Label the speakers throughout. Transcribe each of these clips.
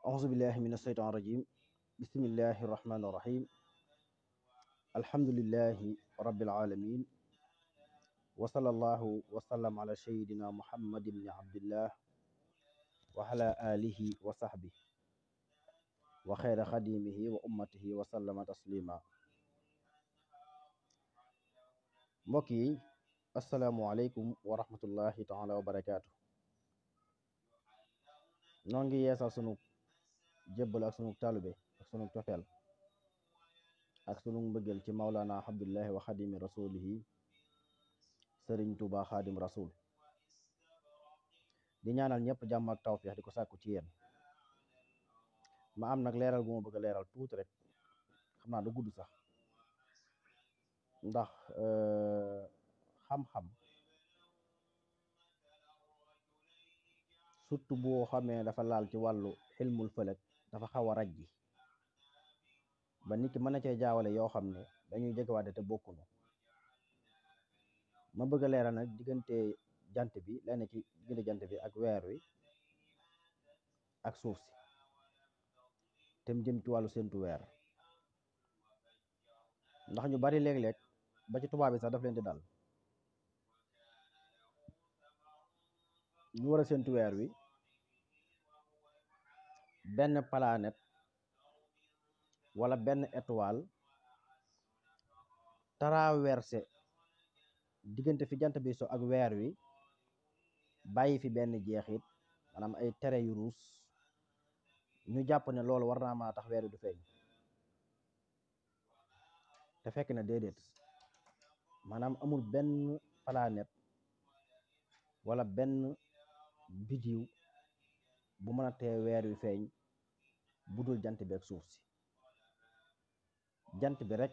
Speaker 1: أعوذ بالله من الشيطان الرجيم. بسم الله الرحمن الرحيم. الحمد لله رب العالمين، وصلى الله وسلم على سيدنا محمد بن عبد الله وعلى آله وصحبه وخير خديمه وأمته وسلم تسليما. mbokk yi asalaamualeykum wa rahmatullahi taala wa barakaatu. noo ngi yeesal sunu jébbal ak sunu taalube ak sunu cofeel ak sunu mbëggeel ci Maulana Abdullahi wa xadimi rasulihi Sëriñ Tuuba xaadim rasul. di ñaanal ñëpp jàmm ak tawfeex di ko sàkku ci yéen. ma am nag leeral gu ma bëgg a leeral tuuti rek, xam naa du gudd sax, ndax xam-xam surtout boo xamee dafa laal ci wàllu xilmul fëlëk dafa xaw a raj ji ba nit ki mën na cee jaawale yoo xam ne dañuy jegewaate te bokkunu. ma bëgg a leeral nag diggante jant bi, lenn ci diggante jant bi ak weer wi ak suuf si, te mu jëm ci wàllu séntu weer. ndax ñu bari léeg-léeg ba ci tubaab bi sax daf leen di dal. ñu war a séntu weer wi, benn planète wala benn étoile traversé diggante fi jant bi so ak weer wi, bàyyi fi benn jeexit, maanaam ay tere yu ruus, ñu jàpp ne loolu war naa mën a tax weer wi du feeñ. te fekk na déedéet, maanaam amul benn planète wala benn bidiw bu mën a tee weer wi feeñ bu dul jant bi ak suuf si. jant bi rek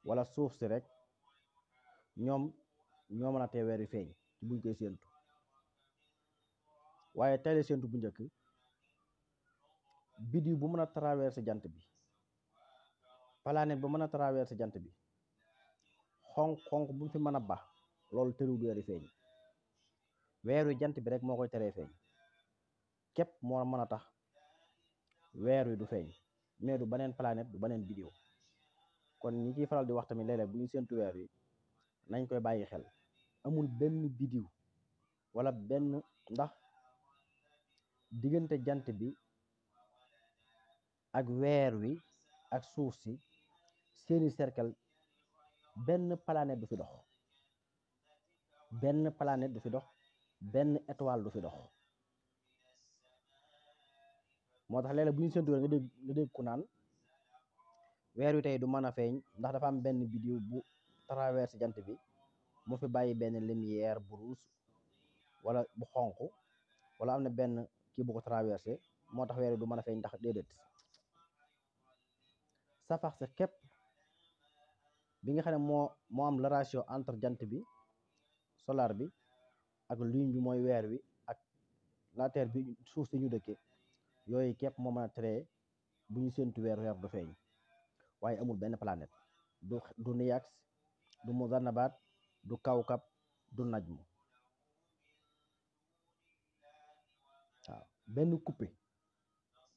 Speaker 1: wala suuf si rek ñoom ñoo mën a tee weer wi feeñ ci buñ koy séentu. waaye tey séentu bu njëkk, bidiw bu mën a traversé jant bi, planète bu mën a traversé jant bi, xonq bu fi mën a ba, loolu terewul weer wi feeñ. weer wi jant bi rek moo koy teree feeñ, képp moo mën a tax weer wi du feeñ, mais du beneen planète, du beneen bidiw. kon ñi ciy faral di wax tamit léeg-léeg bu ñu séentu weer wi nañ koy bàyyi xel. amul benn bidiw wala benn, ndax diggante jant bi ak weer wi ak suuf si seeni cercle benn planète du fi dox, benn planète du fi dox, benn étoile du fi dox. moo tax léeg-léeg bu ñu séntu nga dégg ku naan weer wi tey du mën a feeñ ndax dafa am benn bidiw bu traversé jant bi mu fi bàyyi benn lumière bu rouge wala bu xonq, wala am na benn kii bu ko traversé moo tax weer wi du mën a feeñ. ndax déedéet, safax sa képp bi nga xam ne moo am la relation entre jant bi solaire bi ak lune bi mooy weer wi ak la terre bi suuf si ñu dëkkee, yooyu képp moo mën a tere bu ñu séntu weer du feeñ. waaye amul benn planète, du niyax, du muzannabaat, du kawkab, du najmu. waaw benn coupé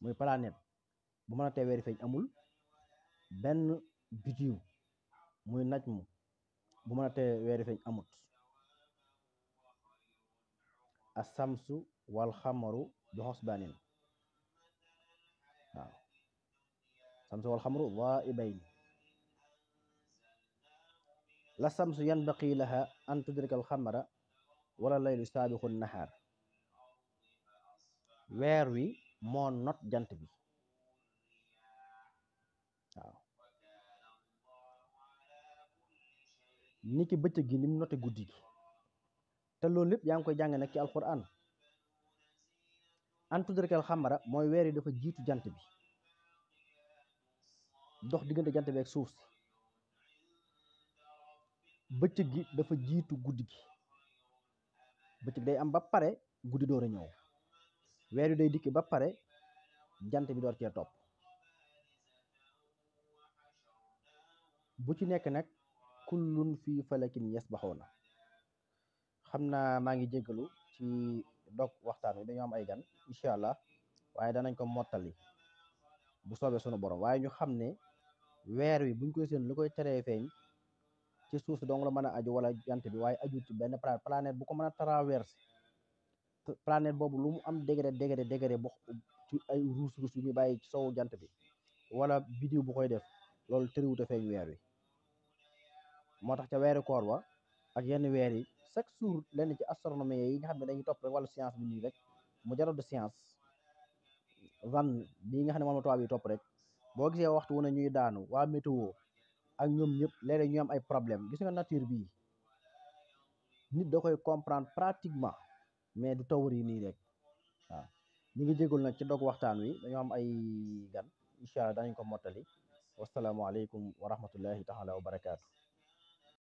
Speaker 1: muy planète bu mën a tee weer feeñ amul. benn bitiw muy najmu bu mën a tee weer feeñ amut. asamsu wal xamaru bi xosbaanin. waaw samsu wal xamaru ghaibayn. la samsu yanbaqi laha an tudrika al xamara wala laylu saabiqu nahaar. weer wi moo not jant bi. waaw ni ki bëccëg gi ni mu note guddi gi, te loolu lépp yaa ngi koy jàng nag ci alquran. an tudrika al xamara mooy weer yi dafa jiitu jant bi, dox diggante jant bi ak suuf si. bëccëg gi dafa jiitu guddi gi bëccëg day am ba pare guddi door a ñëw weer wi day dikki ba pare jant bi door cee topp bu ci nekk nag kullun fii falakin yasbaxuuna xam naa maa ngi jéggalu ci dog waxtaan wi dañoo am ay gan incha allah waaye danañ ko mottali bu soobee sunu borom waaye ñu xam ne weer wi buñ koy seen lu koy teree feeñ ci suuf si dong la mën a aju wala jant bi waaye aju ci benn planète bu ko mën a traversé planète boobu lu mu am degré bu ci ay ruus yu muy bàyyi ci sowu jant bi wala bidiw bu koy def loolu tëriwut a feeñ weer wi moo tax ca weeri koor wa ak yenn weer yi chaque jour lenn ci astronomie yi nga xam ne dañuy topp rek wàllu science bi nii rek mu jarul de science van bii nga xam ne moom la tubaab yi topp rek boo gisee waxtu wu ne ñuy daanu waa météo ak ñoom ñëpp léeg-léeg ñu am ay problème gis nga nature bii nit da koy comprendre pratiquement mais du tawar yi nii rek waaw ñi ngi jégul nag ci dog waxtaan wi dañoo am ay gan incha allah danañ ko mottali wasalaamualeykum wa rahmatullahi taala wa barakaatu